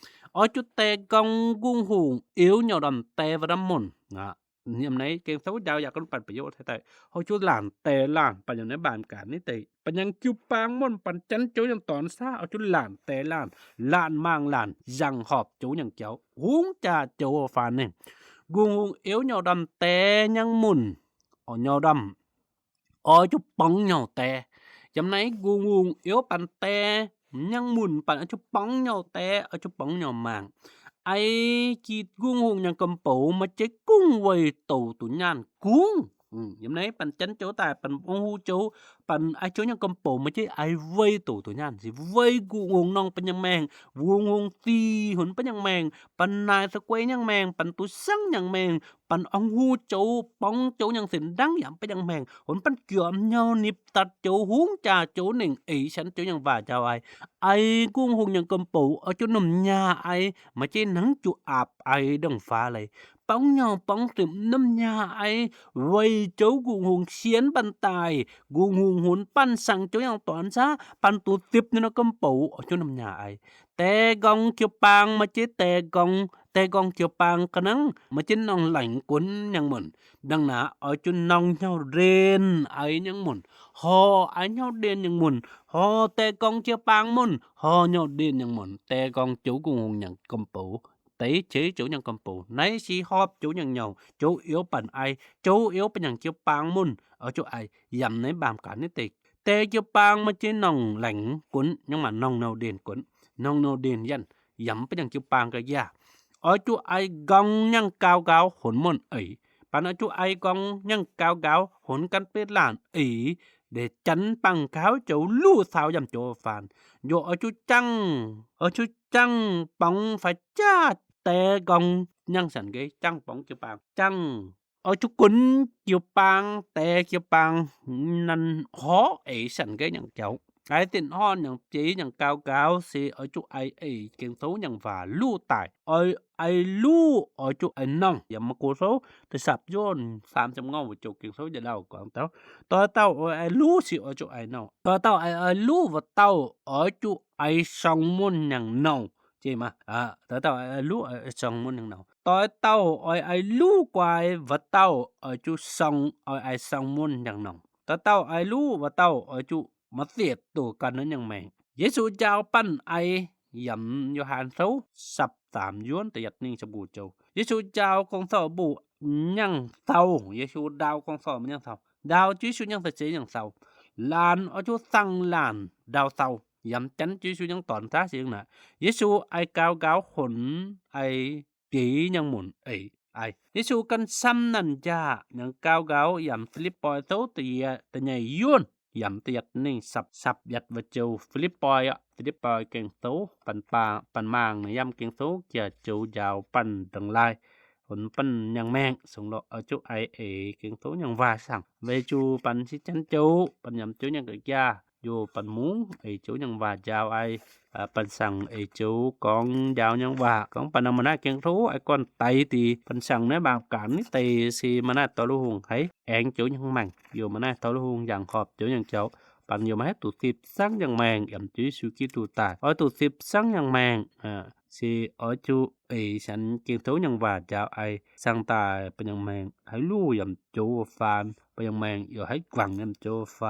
ອອຍຈຸ ແຕ່ ກອງ ກຸງຫົງ ເອວ ເຫຍົາ ດຳ ແຕ່ ວະ ດຳ ມົນ ນະ ຍາມໃນ ເກັງໂຕ ຢາວ ຢາວ ຄັນ ປັນ ປະໂຫຍດ ໃຫ້ ຕາຍ ເຮົາ ຈຸ ຫຼານ ແຕ່ ຫຼານ ປັນ ຍາມໃນ ບານ ການ ນີ້ ເຕ ປັນຍັງ ເກຽວ ປາງ ມ່ວນ ປັນ ຈັນ ໂຈ ຍັງ ຕອນ ຊາ ເອົາ ຈຸ ຫຼານ ແຕ່ ຫຼານ ຫຼານ ມາງ ຫຼານ ຍັງ ຫອບ ໂຈ ຍັງ ເຈົ້າ ຫຸງ ຈາ ໂຈ ຟານ ນີ້ ກຸງ ຫຸງ ເອວ ເຫຍົາ ດຳ ແຕ່ ຍັງ ໝຸ່ນ ເຫຍົາ ດຳ ເອົາ ຈຸ ປອງ ເຫຍົາ ແຕ່ ຍາມໃນ ກຸງ ຫຸງ ເອວ ປັນ ແຕ່ ຍັງ ໝຸ່ນ ປັນ ເອົາ ຈຸ ປອງ ເຫຍົາ ແຕ່ ເອົາ ຈຸ ປອງ ເຫຍົາ ມາງ ໄອ ກີດ ກຸງ ຫຸງ ຍັງ ກຳ ໂປ ມາ ເຈ ກຸງ ໄວ ໂຕ ຕຸ ຍານ ກຸງ ອືມ ຍາມໃນ ປັນ ຈັນ ໂຈ ຕາຍ ປັນ ອອງ ຫູ ໂຈ ປັນ ໄອ ໂຈ ຍັງ ກຳ ໂປ ມາ ເຈ ໄອ ໄວ ໂຕ ຕຸ ຍານ ຊິ ໄວ ກຸງ ຫຸງ ນ້ອງ ໄປຍັງ ແມງ ກຸງ ຫຸງ ຕີ ຫົນ ໄປຍັງ ແມງ ປັນ ນາຍ ສະ ແກວ ຍັງ ແມງ ປັນ ຕູ ສັງ ຍັງ ແມງ ປັນ ອອງ ຫູ ໂຈ ປອງ ໂຈ ຍັງ ເສັ້ນ ດັງ ຍາມ ໄປຍັງ ແມງ ຫົນ ປັນ ເກືອມ ເຫຍົາ ນິບ ຕັດ ໂຈ ຫຸງ ຈາ ໂຈ ເນັ່ງ ເອ ສັນ ໂຈ ຍັງ ວ່າ ຈາວ ໄອ ໄອ ກຸງ ຫຸງ ຍັງ ກຳ ໂປ ເອົາ ຈຸ ນົມ ຍາ ໄອ ມາ ເຈ ໜັງ ຈຸ ອາບ ໄອ ດັງ ຟ້າ ໄຫຼ ປອງ ເຫຍົາ ປອງ ເຕັມ ນ້ຳ ຍາ ໄອ ໄວ ໂຈ ກຸງ ຫຸງ ຊຽນ ບັນ ຕາຍ ກຸງ ຫຸງ ຫົນ ປັນ ສັງ ໂຈ ຍັງ ຕອນ ຊາ ປັນ ຕູ ຕິບ ນະ ກຳ ໂປ ເອົາ ຈຸ ນ້ຳ ຍາ ໄອ ແຕ່ ກອງ ເກຽວ ປາງ ມາ ເຈ ແຕ່ ກອງ ແຕ່ ກອງ ເກຽວ ປາງ ກະ ນັງ ມາ ເຈ ນ້ອງ ແຫຼງ ກົນ ຍັງ ໝົນ ດັງ ໜາ ເອົາ ຈຸ ນ້ອງ ເຫຍົາ ເດນ ໄອ ຍັງ ໝົນ ຫໍ່ ໄອ ເຫຍົາ ເດນ ຍັງ ໝົນ ຫໍ່ ແຕ່ ກອງ ເກຽວ ປາງ ໝົນ ຫໍ່ ເຫຍົາ ເດນ ຍັງ ໝົນ ແຕ່ ກອງ ໂຈ ກຸງ ຫຸງ ຍັງ ກຳ ໂປ ເຕ ເຈ ໂຈ ຍັງ ກຳ ໂປ ໃນ ສີ ຫອບ ໂຈ ຍັງ ເຫຍົາ ໂຈ ເອວ ປັນ ໄອ ໂຈ ເອວ ໄປຍັງ ເກຽວ ປາງ ໝົນ ເອົາ ຈຸ ໄອ ຍາມ ໃນ ບາມ ການ ນີ້ ເຕ ແຕ່ ເກຽວ ປາງ ມາ ເຈ ນ້ອງ ແຫຼງ ກົນ ຍັງ ມາ ນ້ອງ ເໜົ່າ ເດນ ກົນ ນ້ອງ ເໜົ່າ ເດນ ຢັນ ຍາມ ໄປຍັງ ເກຽວ ປາງ ກະ ຢາ ເອົາ ຈຸ ໄອ ກອງ ຍັງ ກາວ ກາວ ຫົນ ມ່ວນ ເອີຍ ປັນ ເອົາ ຈຸ ໄອ ກອງ ຍັງ ກາວ ກາວ ຫົນ ກັນ ເປັດ ຫຼານ ເອີຍ ເດ ຈັນ ປັງ ຄາວ ໂຈ ລູ ສາວ ຍຳ ໂຈ ຟານ ໂຍ ເອົາ ຈຸ ຈັງ ເອົາ ຈຸ ຈັງ ປອງ ຟາ ຈາ ແຕ່ ກອງ ຍັງ ສັນ ເກ ຈັງ ປອງ ເກຍ ປາງ ຈັງ ເອົາ ຈຸ ກຸນ ເກຍ ປາງ ແຕ່ ເກຍ ປາງ ນັນ ຫໍ ເອ ສັນ ເກ ຍັງ ເຈົ້າ ໄອ ເຕັນ ຮອນ ຍັງ ເຈ ຍັງ ກາວ ກາວ ເຊ ເອົາ ຈຸ ໄອ ເອ ເກັງ ໂຊ ຍັງ ຫວາ ລູ ຕາຍ ເອົາ ໄອ ລູ ເອົາ ຈຸ ໄອ ນ້ອງ ຍາມ ມະ ໂກ ໂຊ ຕະ ສັບ ໂຍນ ສາມ ຈຳ ເງົາ ໂຈ ເກັງ ໂຊ ຢາ ດາວ ກອງ ເຕົ້າ ຕອ ເຕົ້າ ເອົາ ໄອ ລູ ຊິ ເອົາ ຈຸ ໄອ ນ້ອງ ຕອ ເຕົ້າ ໄອ ເອົາ ລູ ວະ ເຕົ້າ ເອົາ ຈຸ ໄອ ຊອງ ມົນ ຍັງ ນ້ອງ ເຈ ມາ ອາ ຕອ ເຕົ້າ ໄອ ເອົາ ລູ ເອົາ ຊອງ ມົນ ຍັງ ນ້ອງ ຕອ ເຕົ້າ ເອົາ ໄອ ລູ ກວາຍ ວະ ເຕົ້າ ເອົາ ຈຸ ຊອງ ເອົາ ໄອ ຊອງ ມົນ ຍັງ ນ້ອງ ຕະ ເຕົ້າ ໄອ ລູ ວະ ເຕົ້າ ເອົາ ຈຸ ມາ ເສດ ໂຕ ກັນ ນັ້ນ ຍັງ ແມງ ເຢຊູ ຈາວ ປັນ ໄອ ຍຳ ໂຢຮານ ເຊົາ ສັບ ສາມ ຢວນ ຕະ ຍັດ ໜິງ ສະ ບູ ໂຈ ເຢຊູ ຈາວ ຄອງ ເຊົາ ບູ ຍັງ ເຊົາ ເຢຊູ ດາວ ຄອງ ເຊົາ ມັນ ຍັງ ເຊົາ ດາວ ເຢຊູ ຍັງ ຕະ ເຊ ຍັງ ເຊົາ ຫຼານ ເອົາ ຈຸ ສັງ ຫຼານ ດາວ ເຊົາ ຍຳ ຈັນ ເຢຊູ ຍັງ ຕອນ ຊາ ເຊ ນະ ເຢຊູ ໄອ ກາວ ກາວ ຫົນ ໄອ ເກ ຍັງ ໝູນ ເອີຍ ໄອ ເຢຊູ ກັນ ຊຳ ນັນ ຢາ ຍັງ ກາວ ກາວ ຍຳ ຟີລິບປອຍ ໂຕ ຕະ ຕະ ໃຫຍ່ ຢວນ ຍຳ ຕະ ຍັດ ໜິງ ສັບ ສັບ ຍັດ ວະ ໂຈ ຟີລິບປອຍ ອະ ຟີລິບປອຍ ເກັງ ໂຕ ປັນ ປາ ປັນ ມາງ ນະ ຍຳ ເກັງ ໂຕ ເກຍ ໂຈ ຢາວ ປັນ ດັ່ງ ລາຍ ຫົນ ປັນ ຍັງ ແມງ ສົງ ເລາະ ເອົາ ຈຸ ໄອ ເອ ເກັງ ໂຕ ຍັງ ຫວາ ສັງ ເວ ຈູ ປັນ ຊິ ຈັນ ໂຈ ປັນ ຍຳ ໂຈ ຍັງ ກະ ຢາ ໂຍ ປັນ ໝູ ເອ ໂຈ ຍັງ ຫວາ ຈາວ ໄອ ອາ ປັນ ສັງ ເອ ໂຈ ກອງ ຢາວ ຍັງ ຫວາ ກອງ ປັນ ນຳ ມະ ນະ ເກັງ ໂຕ ໄອ ກ່ອນ ໄຕ ຕີ ປັນ ສັງ ໃນ ບາງ ການ ນີ້ ເຕ ຊີ ມະ ນະ ໂຕ ລູ ຫຸງ ໄຫ ແອງ ໂຈ ຍັງ ແມງ ໂຍ ມະ ນະ ໂຕ ລູ ຫຸງ ຢາງ ຂອບ ໂຈ ຍັງ ເຈົ້າ ປັນ ໂຍ ມະ ໃຫ້ ຕູ ສິບ ສັງ ຍັງ ແມງ ອຳ ໂຈ ເຢຊູ ກິດ ຕູ ຕາຍ ເອົາ ຕູ ສິບ ສັງ ຍັງ ແມງ ອາ ຊິ ເອົາ ຈຸ ເອ ສັນ ເກັງ ໂຕ ຍັງ ຫວາ ຈາວ ໄອ ສັງ ຕາຍ ປັນ ຍັງ ແມງ ໃຫ້ ລູ ຍຳ ໂຈ ຟານ ပယံၢ်မႅင်ႇ ယူႇႁႂ်ႈၵႂၢင်ႈၼမ်ႉၸူဝ်ႈၾၢၼ် ယမ်ႁွၵ်ႈၸူဝ်ႈယင်ႇၵျေႃႇ ဢၼ်သၢင်ႇတၢႆဢေႇၸူဝ်ႈယင်ႇဝႃႇၸဝ်ႈဢၢႆႈ။ ၽိလိပ်ႉပေႃး ၸဝ်ႈယမ်တၼ်ႇယႃႇယူၼ်း ယမ်တႅတ်ႈၸူဝ်ႈၼိုင်ႈၼႆ ၼင်ႇၵွင်ယဝ်ႉ ၵွၼ်ႇၵီႇတူႇ သွင်ႇမႅင်ႇသင်ႇ သီဢိင်ၵျွမ်ႇယဝ်ႉတီႈ ၼင်ႇပႆၵွင်ၸဝ်ႈယေႇသူႉ သင်ႇယဝ်ႉ ႁၼ်ဢွၼ်ယဝ်ႉယၢင်ႇယဝ်ႉ ၼင်ႇၵွင်ယဝ်ႉ ၵွၼ်ႇသဵၼ်ႈတၢင်း လၼ်ႇဝႃႇ ယဝ်ႉ ၼင်ႇ ၼင်ႇလၢၼ်ႇ ဢၢႆႈၵွင်ႁုၼ်ႇလၢၼ်ႇ လၢၼ်ႇႁေႃႇ ႁေႃႇလဵၼ်ႇလၢၼ်ႇ ၵျေႃႇၾူၼ်ယႃႇ ၵႂၢၼ်းလေႃႇထဝ်ႈတဝ်ႇ ဢေႃးၸူး တင်ႈယဝ်ႉ လၢၼ်ႇတင်ႈလၢၼ်ႇ ယူႇႁွပ်ႈသိမ်တွင်ႉဢၢႆႈ ဢၢႆႈတွႆႇႁုင်ႈ ၵုၺ်းၵၼ်ႇတူဝ်ႇ ပၼ်ႇတူႇၵွင်ႈ ၵုၺ်း ၵုၺ်းၵႅင်ႇ ၵုၺ်းၸႅင်ႇလူႉ ၵုၺ်းၸႅင်ႇလူႉ ၵုၺ်းၸႅင်ႇလူႉ လၢၼ်ႇယိမ်ႈဢၢႆႈ ၵႅၼ်ႇႁုၼ်ႇလၢၼ်ႇ သုင်ႇတူၼ်ႈၵွင်မုၼ်ႇ သီဢိင်ၵွင်ႈတီႈပၼ်ႇ ၵုၺ်း ၵုၺ်းၵုင်ႇၵၼ်ႇယႂ်ႇ ပၼ်ႇယၢင်ႇၾၼ်ႇၵုင်ႇ သီၸူႇယႂ်ႇထဝ်ႈၵသိၼ်ႇ ဝရမ်ႇ ဝ ဝၵ်ႉၶႃႇပိတ်ႉလၢၼ်ႇၵွၼ်ႇ ဢေႃးၸူးၼၢႆးသိမ် ယဝ်ႉ ၼင်ႇယေ ၼင်ႇၸဝ်ႈယေႇသူႉၶရိတ်ႉ ယၢင်ႇသိမ်ယဝ်ႉ ၼၼ်ႉ ၼၢႆးသိမ်ယဝ်ႉ ၵွၼ်ႇၸဝ်ႈၵုင်ႇႁုင်ႇ တီႈၼင်ႈ သီၼၼ်ႉၼႃႇ မႃးၸႅင်ႈ ဢၢႆႈၵွၼ်ႇၸဝ်ႈၵုင်ႇႁုင်ႇ တီႈၼင်ႈ ၼၼ်ႉ ယုၼ်ႇၵႅင်ႇ မူၺ်ႉႁုင်ႇ ဝိယႃႇတၢႆႇ ဢၢႆႈၼဝ်ႈ ၵၼင်ႇပၼ်ႇ ၵၼင်ႇပႃႇမုၼ်ႇလႆႈ ၼၼ်ႉသင်ႇ ၼၼ်ႉသင်ႇပႃႇမုၼ်ႇ ယၢင်ႇႁႅင်ႇ ၼၼ်ႉၵၼ်ႇယိမ်ႈဢၢႆႈၵႅၼ်ႇ မုင်ႈၸဝ်ႈၵုင်ႇႁုင်ႇ ယၢင်ႇဝႃႈ တဝ်ႇတႆႇ တဝ်ႇၸူႇတိင်ႇယမ် တိင်ႇယမ် ယၢင်ႇၸႃႇတႆႇ ဝႆႉၼႆ ဝႆႉၼင်ႇၼႃႈ ၸဝ်ႈၵုင်ႇႁုင်ႇ ပဝ်ႇၽူၼ်ၼၼ်ႉ သၢဝ်းယၢင်ႇၵႂၢႆး ယူႇႁူၼ်ၼၼ်ႉ တူႇ ပူႇလူႉၵႂၢႆး ယၢင်ႇ ဢႃႇ ယၢင်ႇၵႂၢႆး မူၺ်ႉႁုင်ႇ ယၢင်ႇပူႇ ၼင်ႇၼႃႈ တူႇၼူမ်ႇၸဝ်ႈ ၼူမ်ႇတဝ်ႇၸဝ်ႈယေႇသူႉ ယၢင်ႇပူႇ သီၵိၼ်ႇယမ် ၵုင်ႇတွင်ႇယမ် ယၢင်ႇၵၢၼ်ၵွၼ်ႇယမ် ယမ်ပူႇ မူၺ်ႉၼေႃ သဝ်ႈၼႂ်းၸွင် ၸူႇၵူၺ်းယႃႈပၢႆႈၼၼ်ႉ ၵွၼ်ႇမူၺ်ႉၼေႃ ယတ်ႉၸူႇယိမ်ႈ ယေႇသူႉၶရိတ်ႉ ယႃႇဢၢႆႈၸဝ်ႈ ယူႇထၢၼ်ႇယၢင်းၾႃႉ ၸဝ်ႈၵုင်ႇႁုင်ႇ ဢိုမ်း ယမ်ၼႆႉ ပၼ်ၾၢတ်ႇၵဵင်းသူ ၵွင်မၢၼ်ႇၸွင်ႇ တေႃႇၸွင်ႇ တဝ်ႇၸဝ်ႈယေႇသူႉ ယင်းၵၢဝ်ႇၵၢဝ်ႇ ယေႇသူႉၵွင်ဢဝ်ၸူးသမ်ႉၵၼ်ပၼ်ႇ ယင်းၵၢဝ်ႇၵၢဝ်ႇ ယမ်ၼႆႉ ၽိလိပ်ႉပေႃး တဝ်ႇတၼ်ႇယႃႇယူၼ်း တႅတ်ႈၼိုင်ႈ တဝ်ႇသပ်ႉယတ်ႉၸဝ်ႈ ယေႇသူႉ ယင်းၵၢဝ်ႇၵၢဝ်ႇ ႁူၼ်ပၼ်ႇၸၼ်ၼၼ်ႉ ယင်းမုၼ် ဢေႇ ဢၢႆႈ ႁေႃႇ ဢေႇ ဢၢႆႈ ဢဝ်ၸူး ဢေႇ ဢၢႆႈ ယေႇသူႉၶရိတ်ႉ ယင်းၵၢဝ်ႇၵၢဝ်ႇ ယေႇသူႉမႃးၸႅင်ႈ ဢၢႆႈလူး ယင်းၵျေႃႇ ၼၼ်ႉ မႃးၸႅင်ႈ ဢၢႆႈလူး ယင်းၵျေႃႇ ၼၼ်ႉ ယိမ်ႈၼၼ်ႉၵၼ် ဢၢႆႈသႅမ် ယင်းၵျေႃႇ ႁူၼ်တွႆႇလၢၼ်ႇၸၼ်ၸဝ်ႈ ယင်းတွၼ်ႇသႃႇ ဢဝ်ၸူးယိမ်ႈပၼ် ဢၢႆႈသႅမ် ယေႇသူႉမႃးတူႇၵၼ်တူႇၵွင် ယေႇသူႉသိပ်း ဢၢႆႈၼဝ်ႈ ယင်းသိမ်သိင် ယေႇသူႉမႃးတဵတ်ႈၵၼ်ၼၼ်ႉ ယင်းမႅင်ႇ ဝႆႉၸၼ်ၼၼ်ႉ ယင်းမူတ်း ဢႃႇ ယမ်ၼႆႉ ပၼ်ၾၢတ်ႇၵဵင်း ပွင်တဝ်ႇၵဵင်းတူဝ်ႇ ယၢဝ်းတဝ်ႇပၼ်ႇ မူၺ်ႉလၢၼ်ႇၸၼ် ယေႇသူႉယင်းတွၼ်ႇသႃႇ ဢဝ်ၸူးမႃးတဵတ်ႈပၼ် ယင်းမႅင်ႇ ဝႆႉၸၼ် ယေႇသူႉယင်းတွၼ်ႇသႃႇ ယေႇသူႉၵၼ် ဢၢႆႈၵၢဝ်ႇၵၢဝ်ႇ ဢၢႆႈသဵၼ်ႈႁွၼ်ႉ ယင်းပီႈ ယူႇဢဝ်ၸူးသႅဝ်းသိမ် ဢႃႇ ထဝ်ႈၼႆႉ ၵဵင်းသူယင်းဝႃႈ ယမ်တူမ်ႈၵဵင်းသူ သပ်ႉၵူႈယွၼ်ႉ တႅတ်ႈၼိုင်ႈ ငီႈသပ်ႉယတ်ႉၸဝ်ႈ ၵဵင်းသူယူႇၵွင် ဢၢႆႈပီႈယင်းမုၼ် မူၺ်ႉၼွႆႉ သေၼွႆႉၵူႈၼွႆႉ ဢဝ်ၸူးၼဵပ်ႇသတ်ႉၸူး သႅဝ်းသိမ် ပုင်ႇသၼ်ႇ တႆးယဝ်ႉယင်းလႆႈ ၵွၼ်ႇၵျႃႇမုၼ်ႇၼိုင်ႈ ဢၢႆႈလွင်ႈသွႆး ယႂ်ႇပၢမ်ႇၵၢၼ် ယင်းၼႆဝႃႈ ဢႃႇ မႃးသိ ဢိုမ်း သင်ႇၸူးၵုင်ႇႁုင်ႇ ဢိုမ်း ႁွင်ႈတီႈ တႅတ်ႈၵွင်တေႃႇသႅဝ်းသိမ် ထဝ်ႈၼိုင်ႈလွင်ႈ ယင်းတိၼ် ယမ်သမ်သူၼ်း သႅတ်ႈတႄႇတၢႆႇ ဢၢႆႈၸူးၵုင်ႇႁုင်ႇ ယင်းၼႃႇသီႇမုၼ်ႇ ယမ်တူမ်ႈၵဵင်းသူ ယႃႇ သမ်သူၼ်း သီႇဢလၢၼ်ႇ တူဝ်ၸူးၵုင်ႇႁုင်ႇ သီႇႁုၼ်ႇ ၼႆႉ တူမ်ႈၵျႃႇလူႉၸွင်ႇ ၸူးၵုင်ႇႁုင်ႇ ဢိဝ်ႇၼၼ်ႉ ၼိုင်ႈၵျူဝ်ႇၼႆႉ ယင်း ဢိသရေးမုၼ်ႇ ၼင်ႇၼႃႇ သမ်သူၼ်း ၼဵင်ႈၽႅၼ် ၸူးၵုင်ႇႁုင်ႇ ယင်းဝႃႈ တင်းၸူးၵုင်ႇႁုင်ႇ ယၢမ်ႈယင်းၵျေႃႇ ၼၼ်ႉ ၼဵင်ႈၽႅၼ် ၸူးၵုင်ႇႁုင်ႇ ယင်းၵၼ်ၸေႃႇ ဝႃႈၼၼ် တူမ်ႈၵျႃႇလူႉ ဝိၼ်ႇတၢင်ႇမူး ၵုင်ႇႁုင်ႇ လုပ်ႈ ဢိူဝ်ႇ ယၢပ်ႇသမ်သူၼ်း ဢၢႆႈ ၵႂၢၼ်ႇ ဝႆႉယဝ်ႉ ဢိသရေးမုၼ်ႇ ၵႆႉတိုတ်ႉ ၾီႇလိသႃႇတေႇမုၼ်ႇ ယင်းပူႇလီ သမ်သူၼ်း ဢဵၼ်ၵၼ် ယင်းတိၼ်ၼဵင်ႈယမ် ၸူးသႂ်ႇယဝ်ႉ ယင်းတိၼ် ၼၼ်ႉ ယင်းၸူးသႂ်ႇ ၼဵင်ႈၵလၢၼ်ႇတႅင်ႇ ၼဵင်ႈမၢႆတိၼ် ယင်းမုၼ်ႇယီႈ ၾႆးယင်းတိၼ် ၼၼ်ႉ ယင်းၸူးၸူး တမ်းမုၼ်းၼမ်လႄႈ ၸူး ဢႃႇ ဝၼ်းၼေႃႇတႄႇၾၢင်ႇ ယင်းမုၼ်ႇ ဝူင်ႈမၼ်းၸႅင်ႈၵႂၢင်ႈၼေႃႈ သူင်ႇႁူႉ ဝၼ်းၼေႃႇမုၼ်း ဝၼ်းၼေ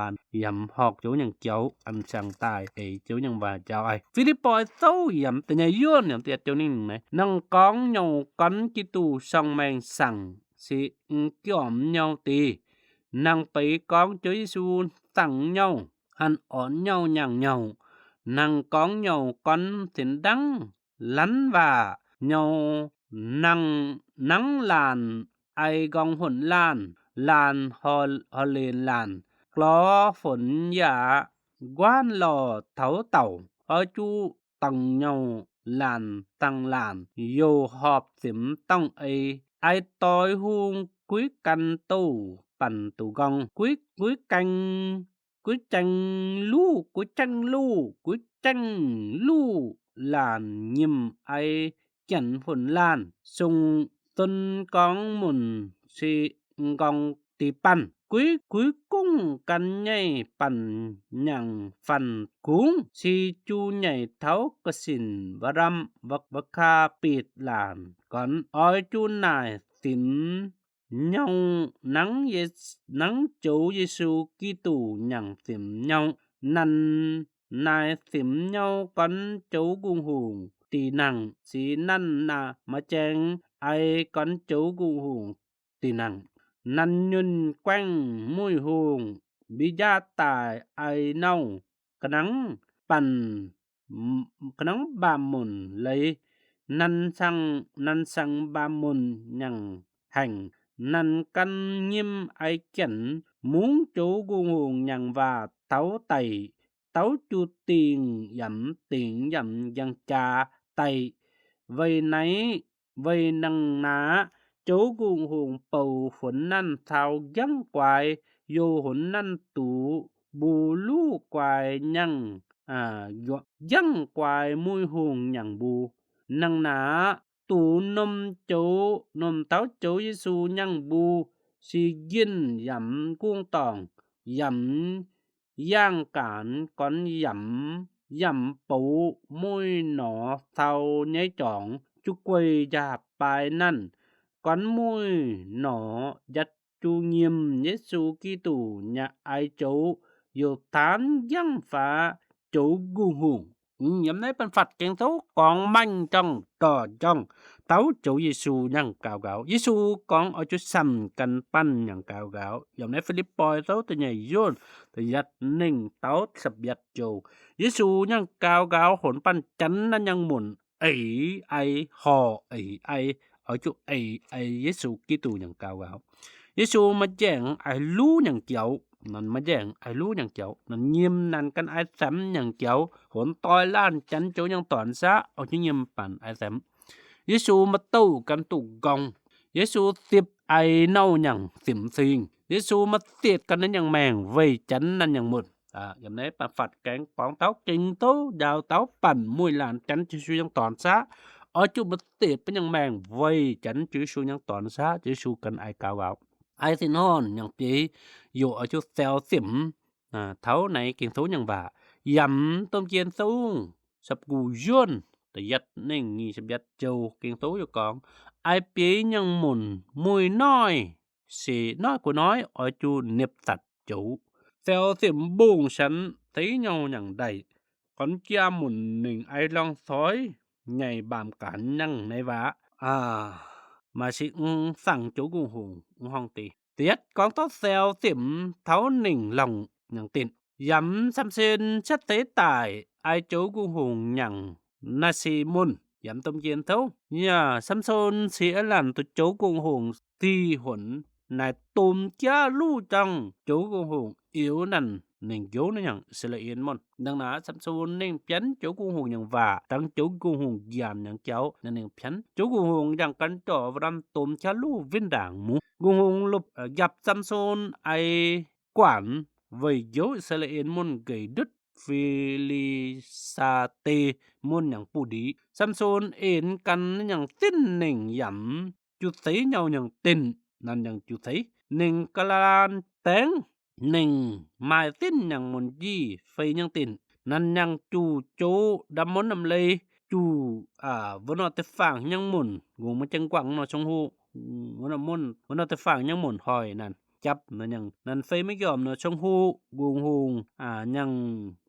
ႃႇတႄႇၾၢင်ႇ ယင်းမုၼ်ႇ ႁွႆႈၼၼ်ႉ ຈັບນະຫຍັງ ນັ້ນເຟຍໄມ່ຍອມເນາະ ຊົງຮູ້ ກຸງຮຸງ ອາ ຫຍັງ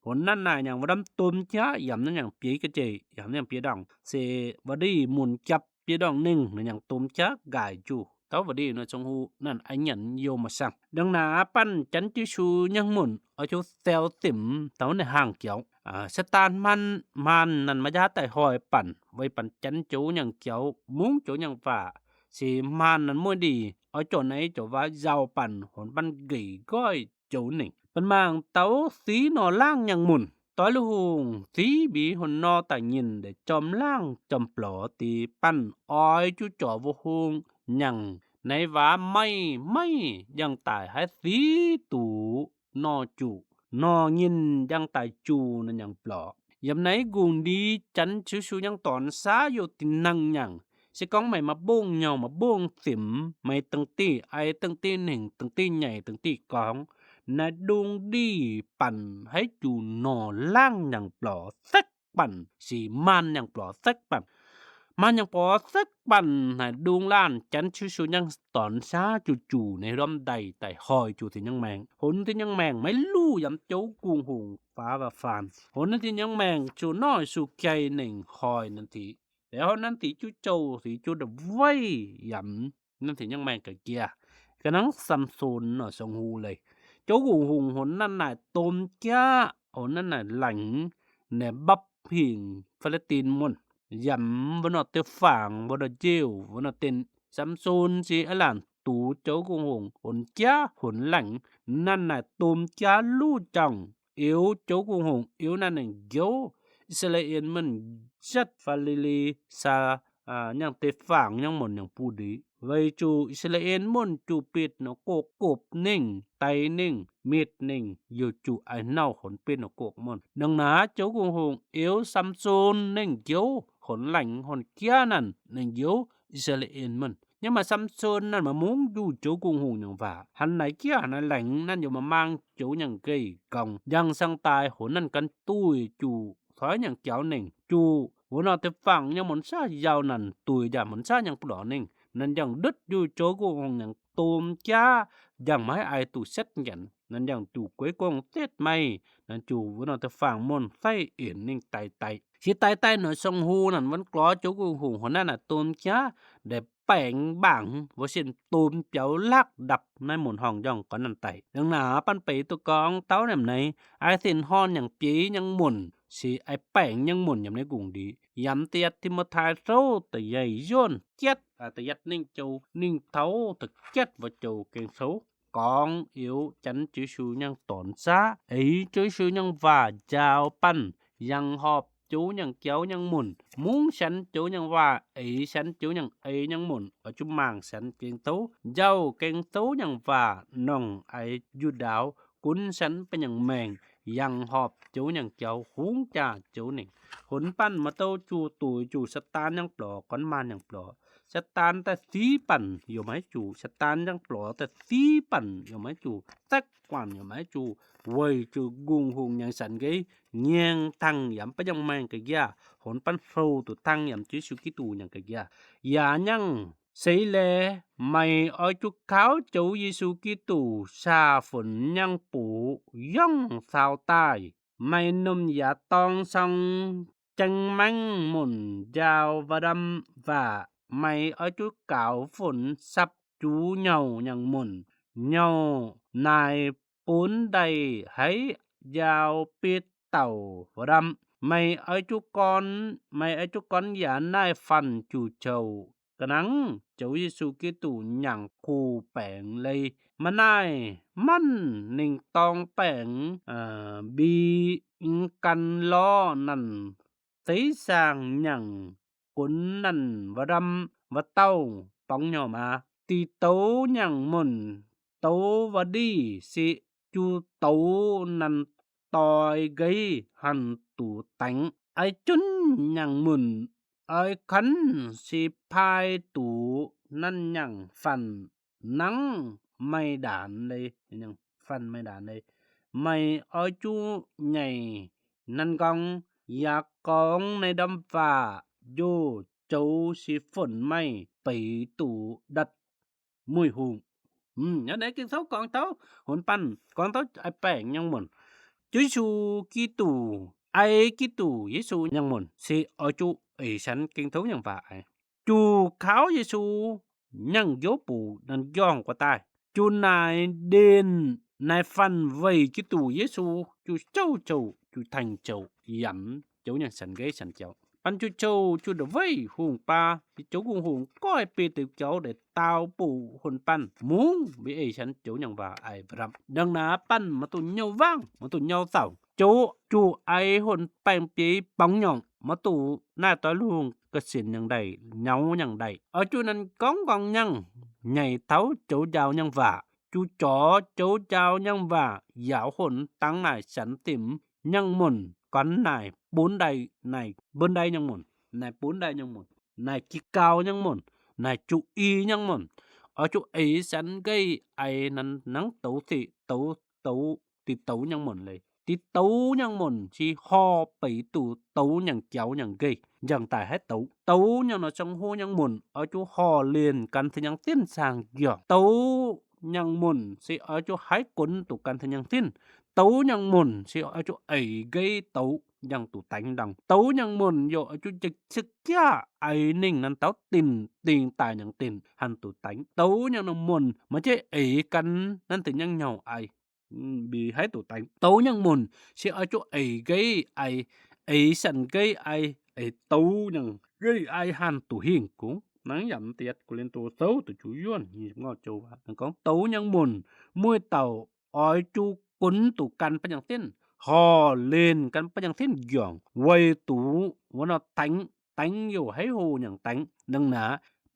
ໂຫນນັ້ນນາຫຍັງ ວະດຳ ຕົມຈະ ຢຳນັ້ນຫຍັງ ເປຍກະເຈ ຢຳນັ້ນຫຍັງ ເປຍດອງ ເສວະດີ ໝຸນຈັບ ເປຍດອງໜຶ່ງ ນະຫຍັງ ຕົມຈະ ກາຍຈູ ເຕົ້າວະດີເນາະ ຊົງຮູ້ ນັ້ນ ອາຫຍັນ ໂຍມະສັງ ເດີງໜ້າປັນ ຈັນຈິຊູ ຍັງໝຸນ ອາຈຸແຊວເຕັມ ເຕົ້າໃນຫ່າງກຽວ ອາ ສະຕານມັນ ມານນັ້ນ ມາຢາໃຕ້ຫອຍປັນ ໄວ້ປັນຈັນໂຈຍັງກຽວ ມຸງໂຈຍັງຟ້າ ສີມານນັ້ນມວຍດີ ເອົາໂຈໄນໂຈວ່າຢາວປັນ ຫົນປັນກີ້ກ້ອຍໂຈໜິງ ປັນມາງເຕົ້າສີໜໍ່ລ້າງຍັງໝຸນ ຕ້ອຍລູກຮຸງສີບີຫົນໜໍ່ຕາຍິນ ໄດ້ຈອມລ້າງຈອມປໍຕີ ປັນອອຍຈູຈໍວະຮຸງ ຍັງໃນວາໄມ້ໄມ້ ຍັງຕາຍຫາຍສີຕູ ໜໍ່ຈູ ໜໍ່ຍິນ ຍັງຕາຍຈູ ນະຫຍັງປໍ ຢຳໄນກຸງດີ ຈັນຊິຊູຍັງຕອນຊາຢູ່ຕິນນັງຍັງ ຊິກອງໄມ້ມາບົ້ງເຫຍົາມາບົ້ງເຕັມ ໄມ້ຕຶງຕີໄອຕຶງຕີໜິງຕຶງຕີໃຫຍ່ຕຶງຕີກອງ ນະດຸງດີ ປັນໃຫ້ຈູໜໍ່ລ້າງຍັງປໍ ເຊັກ ປັນ ສີມານຍັງປໍ ເຊັກ ປັນ ມານຍັງປໍ ເຊັກ ປັນ ໃຫ້ດຸງລ້ານ ຈັນຊິຊູຍັງຕອນຊາຈູຈູ ໃນລຳໄດໃຕ້ຫອຍຈູທີ່ຍັງແມງ ຫົນທີ່ຍັງແມງ ໄມ້ລູຢຳໂຈກຸງຮຸງ ຟ້າວ່າຟານ ຫົນທີ່ຍັງແມງ ຊູນ້ອຍຊູໃຫຍ່ໜິງຫອຍນັ້ນທີ ແລ້ວນັ້ນທີຈູໂຈ ສີຈູດໄວ້ ຢຳ ນັ້ນທີ່ຍັງແມງກະເກຍ ກະນັງສຳໂຊນເນາະ ຊົງຮູ້ເລີຍ ໂຈກຸງຮຸງ ຫົນນັ້ນນາຕົມຈະ ຫົນນັ້ນນາຫຼັງ ແນບັບຜິງຟາລະຕີນມົນ ຢຳວະເນາະເຕຟາງ ວະເນາະເຈວ ວະເນາະເຕັນ ສຳໂຊນສີອາລານ ຕູໂຈກຸງຮຸງ ຫົນຈະ ຫົນຫຼັງ ນັ້ນນາຕົມຈະ ລູຈັງ ເອວໂຈກຸງຮຸງ ເອວນັ້ນແຫ່ງເກຽວ ອິດສະຣາເອນມັນ ຈັດຟາລີລີ ຊາ ອາ ຍັງເຕຟາງ ຍັງໝົນ ຍັງປູດີ ໄວ້ຈູອິດສະຣາເອນໝົນ ຈູປິດນະໂກກ ກົບໜຶ່ງ ໄຕໜຶ່ງ ເມັດໜຶ່ງ ຢູ່ຈູໄອເນົາ ຂົນປິດນະໂກກໝົນ ດັ່ງໜ້າໂຈກຸງຮຸງ ເອວສຳໂຊນ ໜຶ່ງກຽວ ຂົນແຫຼງ ຂົນເກຍນັ້ນ ໜຶ່ງກຽວ ອິດສະຣາເອນໝົນ ຍັງມາສຳໂຊນນັ້ນ ມາມຸງຢູ່ໂຈກຸງຮຸງ ຍັງວ່າ ຫັນນາຍເກຍ ຫັນນາຍແຫຼງນັ້ນ ຢູ່ມາມ້າງໂຈຍັງເກຍກອງ ຍັງສັງຕາຍ ຫົນນັ້ນກັນຕຸ້ຍຈູ ຊອຍຍັງກຽວໜຶ່ງ ຈູ ຫົວໜ້າແຕ່ຝັ່ງຍັງໝົນຊາຍາວນັ້ນ ຕຸ້ຍຢາໝົນຊາຍັງປລໍໜຶ່ງ ນັ້ນຍັງດຶດຢູ່ໂຈກຸງຮຸງ ຍັງໂຕມຈາ ຍັງມາໃຫ້ອາຍຕູເຊັດຫຍັນ ນັ້ນຍັງຕູກວຍກົງເຕັດໄມ້ ນັ້ນຈູ ເວນອນແຕ່ຝັ່ງໝົນໃສ່ເອັນໜຶ່ງໄຕໄຕ ຊິໄຕໄຕໜ້ອຍຊອງຮູນັ້ນ ວັນກລໍໂຈກຸງຮຸງ ຫົວໜ້ານະໂຕມຈາ ໄດ້ ແປງບາງ ວ່າເຊັ່ນ ໂຕມເປີວລາກດັບ ໃນໝູນຫ້ອງຍ່ອງກ່ອນນັ້ນໄຕ ດັ່ງໜ້າປັນເປຕົວກອງເຕົ້າແນມໃນ ອາຍເສັ້ນຮ້ອນຍັງປີຍັງໝຸນ ສີອາຍແປງຍັງໝຸນ ຍາມໃນກຸງດີ ຍາມຕະຢັດທີ່ມາທາຍໂຊ ຕະໃຫຍ່ໂຍນເຈັດ ອາ ຕະຢັດໜຶ່ງໂຈ ໜຶ່ງເທົາ ຕະເກັດວ່າໂຈເກັງໂຊ ກອງເອວຈັນຈື່ຊູຍັງຕອນຊາ ເອີຍຈື່ຊູຍັງວ່າຍາວປັນ ຍັງຫອບ ໂຈຍັງກຽວຍັງໝຸນ ມຸງສັນໂຈຍັງວ່າ ເອີຍສັນໂຈຍັງເອີຍຍັງໝຸນ ອາຈຸມາງສັນເກັງໂຕ ເຍົາເກັງໂຕຍັງວ່າ ໜອງອາຍຢູ່ດາວ ກຸນສັນເປັນຍັງແມງ ຍັງຫອບໂຈຍັງກຽວ ຮຸງຈາໂຈໜຶ່ງ ຫົນປັນມາໂຕຈູຕູຍຈູສະຕານຍັງປລໍ ກ່ອນມານຍັງປລໍ ສະຕານແຕ່ສີປັນ ໂຍມໃຫ້ຈູ ສະຕານຍັງປລໍ ແຕ່ສີປັນ ໂຍມໃຫ້ຈູ ແຕັກ ກວານຍາມໃຫ້ຈູ ເວີຍຈູກຸງຮຸງຍັງສັນເກ ແຍງທັງຍາມປະຍັງແມງກະຢາ ຫົນປັນໂຊຕູທັງຍາມຈີຊູກິຕູຍັງກະຢາ ຢາຍັງເສແລ ໄມອອຍຈຸກຂາວໂຈເຢຊູກິຕູ ຊາຝົນຍັງປູ ຍ່ອງຊາວຕາຍ ໄມນົມຢາຕອງຊອງ ແຈງແມງໝຸນຍາວວະດຳວ່າ ໄມອອຍຈຸກຂາວຝົນສັບ ຈູເຍົາຍັງໝຸນ ເຍົານາຍປູນໄດ້ໃຫ້ຍາວປິດເຕົາດຳ ໄມໄອຈຸກອນ ໄມໄອຈຸກອນຢານາຍຟັນຈູເຈົ້າ ກະນັງເຈົ້າເຢຊູຄຣິສຕູຍັງຄູແປງເລີຍ ມານາຍມັນໜິງຕອງແປງ ເອີ ບີອິງກັນລໍ້ນັ້ນ ເສສາງຍັງ ກຸນນັນວະດຳວະເຕົ້າ ປອງຫຍໍ້ມາ ຕີໂຕຍັງໝຸນ ໂຕວະດີຊິ ຈູໂຕນັນຕອຍເກຍ ຫັນຕູແຕງ ອາຍຈຸນຍັງໝຸນ ອາຍຄັນຊິພາຍຕູ ນັ້ນຍັງຝັນ ນັງໄມດານເລີຍ ຍັງຝັນໄມດານເລີຍ ໄມອອຍຈູໃຫຍ່ ນັນກອງ ຢາກອງໃນດຳຟ້າ ໂຢໂຈຊິຝົນໄມ ໄປຕູດັດ ມຸ້ຍຮຸງ ອືມ ຍາມໃດກິນເຊົາກອງເຕົາ ຫົນປັນກອງເຕົາ ອາຍແປ້ງຍັງໝົນ ເຈົ້າເຢຊູຄຣິສຕ ອາຍຄຣິສຕເຢຊູຍັງໝົນ ຊິເອົາຈຸເອຊັນກິງໂທຍັງວ່າອາຍ ຈູຂາວເຢຊູ ຍັງໂຢປູນັ້ນຍ່ອງກວ່າຕາຍ ຈູນາຍເດນ ນາຍຟັນໄວຄຣິສຕເຢຊູ ຈູເຈົ້າເຈົ້າ ຈູແທງເຈົ້າ ຢຳ ເຈົ້າຍັງສັນເກສັນເຈົ້າ ປັນຈູເຈົ້າ ຈູດໄວຮຸງປາ ຊິເຈົ້າກຸງຮຸງກ້ອຍປີຕິວເຈົ້າ ໄດ້ຕາວປູຫົນປັນ ມຸງວິເອຊັນ ເຈົ້າຍັງວ່າອາຍບຣຳ ດັ່ງໜ້າປັນມາຕຸນເຍົາວາງ ມາຕຸນເຍົາເຕົາ ໂຈະຈູໄອຫົນແປງປີປອງຫຍອງ ມາຕູໜ້າຕອຍລຸງກະສິນຍັງໄດ້ ເຍົາຍັງໄດ້ ເອົາຈູນັ້ນກອງກອງຍັງ ໃຫຍ່ເຕົາໂຈຍາວຍັງວ່າ ຈູຈໍໂຈຍາວຍັງວ່າ ຢາວຫົນຕັງໜ້າສັນຕິມຍັງໝົນ ກອນນາຍປູນໄດ ນາຍບຸນໄດຍັງໝົນ ນາຍປູນໄດຍັງໝົນ ນາຍກິກາວຍັງໝົນ ນາຍຈຸອີຍັງໝົນ ເອົາຈຸເອສັນເກໄອນັ້ນ ນັງໂຕຊິໂຕ ໂຕ ຕິໂຕຍັງໝົນເລີຍ ຕິໂຕຍັງໝົນ ຊິຫໍ່ໄປຕູໂຕຍັງເຈົ້າຍັງເກ ຍັງຕາຍໃຫ້ໂຕ ໂຕຍັງນະຊົງໂຮຍັງໝົນ ເອົາຈຸຫໍ່ເລນກັນສະຍັງສິ້ນສາງຢອງ ໂຕຍັງໝົນ ຊິເອົາຈຸໄຫ້ກົນຕູກັນສະຍັງສິ້ນ ໂຕຍັງໝົນ ຊິເອົາຈຸເອເກໂຕຍັງຕູແຕງດັງ ໂຕຍັງໝົນ ໂຢເອົາຈຸຈະຊຶກຈາໄອໜິງນັ້ນເຕົາຕິນ ຕິງຕາຍຍັງຕິນ ຫັນຕູແຕງ ໂຕຍັງນະມົນ ມາເຈເອກັນນັ້ນຕິຍັງເຍົາໄອ ອືມ ບີໄຮຕູແຕງ ໂຕຍັງໝຸນ ຊິເອົາຈຸເອເກໄອ ເອສັນເກໄອ ເອໂຕຍັງເກໄອ ຫັນຕູຫິງກຸງ ນາງຢຳຕຽດ ກູເລນໂຕເຊົາ ຕູຈູຢວນ ຮີບງໍໂຈວາ ນາງກອງໂຕຍັງໝຸນ ມວຍເຕົາ ອອຍຈູກຸນຕູກັນປະຍັງຕິນ ຫໍ່ເລນກັນປະຍັງຕິນຢອງ ໄວຕູ ວະນອດແຕງ ແຕງຢູ່ໄຮໂຮຫຍັງແຕງ ໜຶ່ງໜາ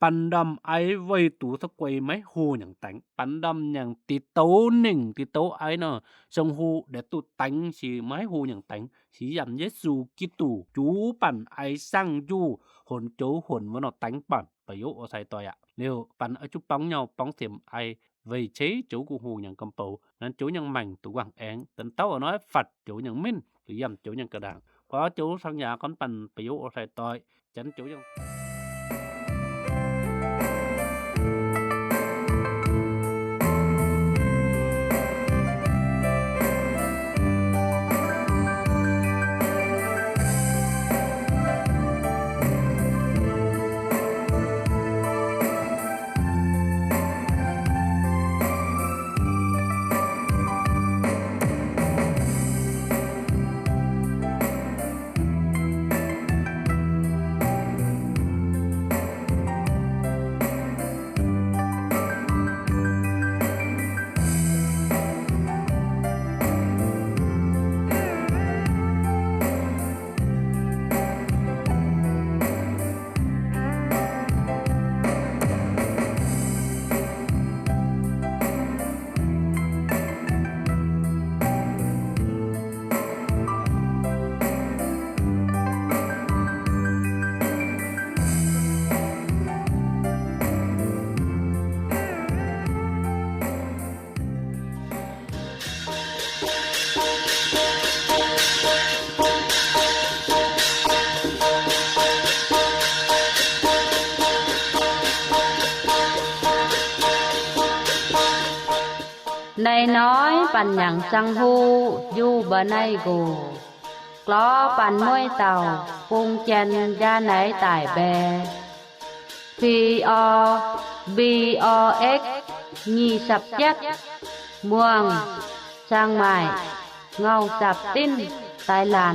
ປັນດຳໄອໄວຕູສະກວຍໄມໂຮຫຍັງແຕງ ປັນດຳຫຍັງຕິໂຕໜຶ່ງ ຕິໂຕໄອເນາະ ຊົງໂຮແດຕູແຕງ ຊິໄມໂຮຫຍັງແຕງ ຊິຢຳເຢຊູກິຕູ ຈູປັນໄອສັງຢູ່ ຫົນໂຈຫົນວະນອດແຕງ ປັນປະໂຫຍດໂອໄຊຕອຍອະ ລຽວປັນອາຈຸປອງເຍົາປອງເຕັມໄອ ໄວເຊໂຈກູໂຮຫຍັງກຳເປົາ ນັ້ນໂຈຍັງແມ່ງຕູຫວັງແອງ ຕັນເຕົ້ານ້ອຍຟັດໂຈຍັງມິ້ນ ຫຼືຢຳໂຈຍັງກະດາງ ພໍໂຈສັງຍາກ່ອນ ປັນປະໂຫຍດໂອໄຊຕອຍ ຈັນໂຈຍັງ ໃນນ້ອຍປັນຫຍັງຈັ່ງຮູ້ ຢູ່ບໍ່ໄດ້ໂກ ກລໍປັນມວຍເຕົ່າ ປຸງແຈນຢ່າໄນຕາຍແບ ພີອໍ ບີອໍເອັກ ຢີສັບແຈັດ ມ່ວງ ຊຽງໃໝ່ ເຫງົາສັບຕິນ ໄຕລານ.